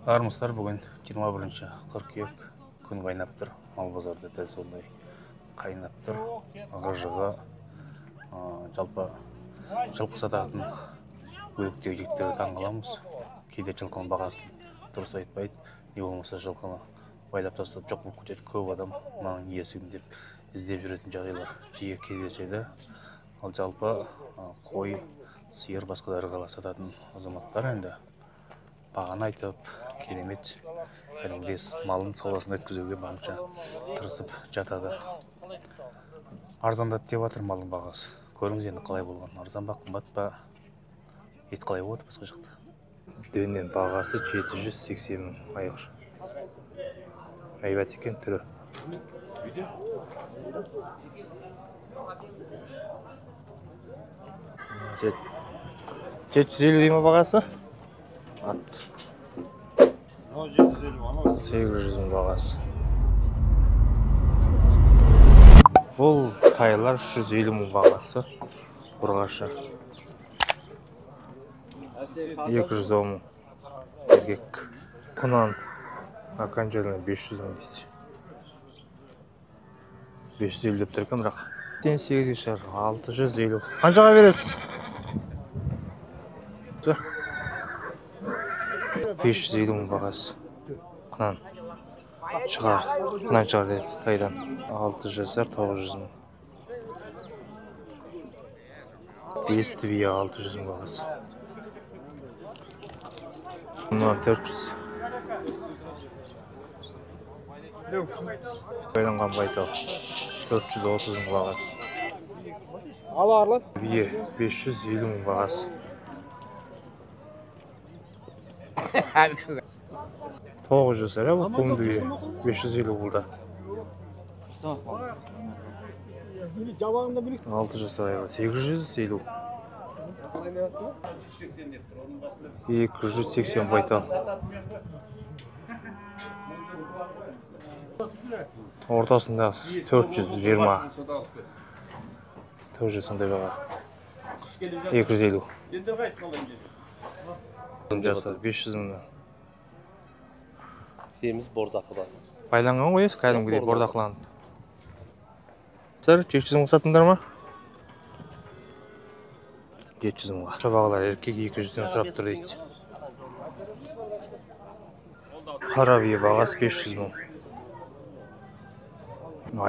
Армысыздар, бүгін 21 қыркүйек, күн қайнап тұр. Мал базарда дәл сондай қайнап тұр. Ығы-жығы, жалпы жылқы сататын бөліктегі жігіттерге таңғаламыз. Кейде жылқының бағасын дұрыс айтпайды, не болмаса жылқыны байлап тастап жоқ болып кетеді. Көп адам мынаның иесі кім деп іздеп жүретін жағдайлар жиі кездеседі. Ал жалпы қой, сиыр, басқа да ірі сататын азаматтар енді бағаны айтып, керемет кәдімгідей малын саудасын өткізуге барынша тырысып жатады. Арзандады деп жатыр малдың бағасы. Көріңіз енді қалай болған, арзан ба, қымбат па, ет қалай болады басқа жақта. Дөнен бағасы 780 мың айғыр. Әйбат екен түрі. 750 дей ма бағасы? Ат. 800 мың бағасы. Бұл тайлар 350 мың бағасы. Бұрғашы. 210 мың. Еркек. Құнан окончательно 500 мың дейді. 550 деп тұр екен, бірақ. 8-ге шығар, 650. Қаншаға бересіз? 550 мың бағасы. Құнан шығар, құнан шығар деді тайдан. 6 жасар 900 мың. Бесті бие 600 мың бағасы. Мына 400. Байланған байтал 430 мың бағасы. Бие 550 мың бағасы. 9 жасар, бұл құмды бие 550 бұл да. 6 жасар айға 850. 280 байтал. Ортасында 420. 400 сондай баға. 250. Жасар 500 мыңнан. Семіз бордақы бар. Байланған ғой, кәдімгідей бордақыланып. Сэр, 700 мың саттыңдар ма? 700 мыңға. Шабағалар еркек 200-ден сұрап тұр дейді. Қара бие бағасы 500 мың.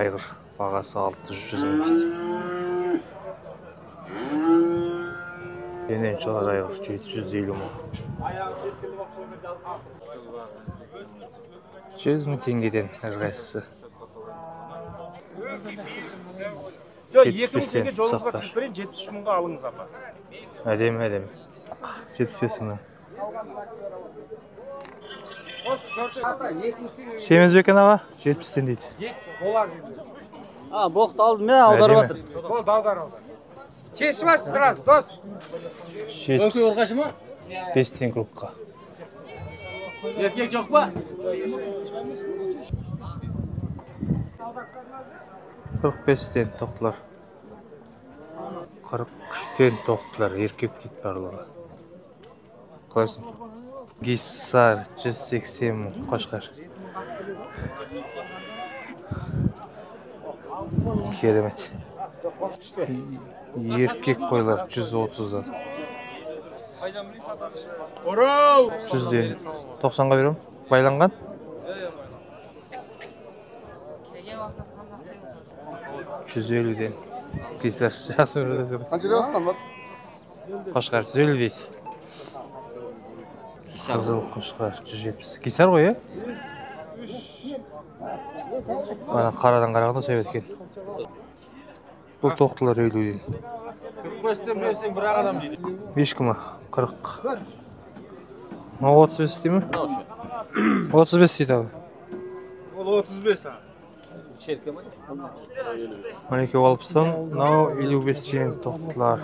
Айғыр бағасы 600 мың дейді. Денен шығар айғыр 750 мың. 100 мың теңгеден әрқайсысы. Жоқ, 2 мың теңге жолыңызға түсіп берейін, 73 мыңға алыңыз апа. Әдемі, әдемі. 75 мыңнан. Семіз бе екен аға? 70-тен дейді. 70 болар дейді. А, боқты алдым, мен аударып жатыр. Болды, аудар, аудар. Шешіп алшы сразу, дос. 75-тен кругқа. Еркек жоқ па? 45-тен тоқтылар. 43-тен тоқтылар, еркек дейді барлығы. Қалайсың? Гиссар 180 мың қошқар. Керемет. Еркек қойлар 130-дан. 100-ден 90-ға беремін. Байланған? 150-ден. Гиссар жақсы. Қошқар 150 дейді. Қызыл қошқар 170. Гиссар ғой, е? Ана қарадан қарағанда сәйбет екен. Бұл тоқтылар 50-ден. 45-тен берсең бір ақ адам дейді. Ешкі ма? 40. Мынау 35 дей ме? 35 дейді абы. Ол 35 а. Мінекей 60-тан, мынау 55-тен тоқтылар.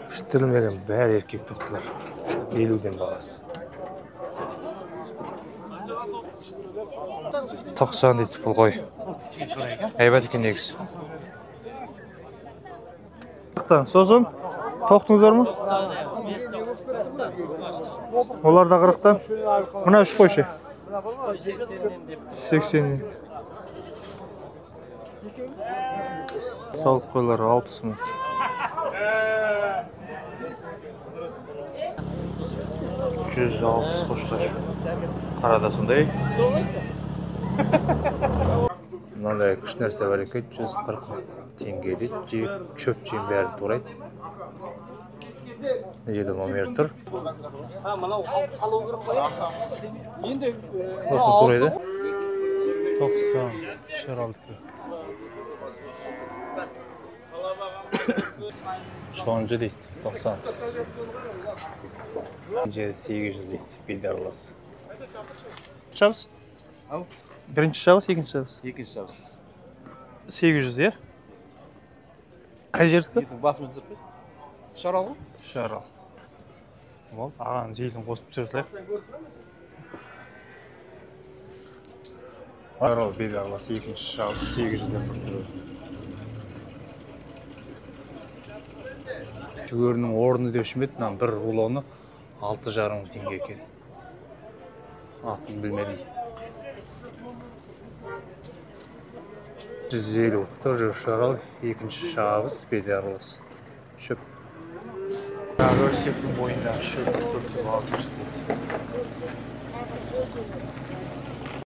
Піштірілмеген бәрі еркек тоқтылар. 50-ден бағасы. 90 дейді бұл қой. Әйбат екен негізі. Сосын Тоқтыңыз бар ма? Олар да 40-тан. Мына үш қойшы. 80-нен. Салық қойлар 60 мың. 160 қошқар. Қарада сондай. Мынандай күшті нәрсе бар екен, 140 теңге дейді. Чөп жем бәрін турайды. Мына жерде номер тұр. Осыны турайды. 90 шаралдікі. Шонжы дейді, 90. 800 дейді, бейдарлас. Шабыз? Бірінші шабыз, екінші шабыз? Екінші шабыз. 800, иә? Қай жердікі? Басымен түсіріп қойсын. Шарал ғой? Шарал. Болды, ағаның зейлін қосып түсіре салайық. Шарал бейдарлас, екінші шабыз, 800-ден бір түрі. Жүгерінің орны деуші ме еді, мынаның бір рулоны 6,5 теңге екен. Атын білмедім. 150, тоже шарал, екінші шабыз, бедарлас. Шөп. Тағы үстектің бойында шөп көптіп 600 дейді.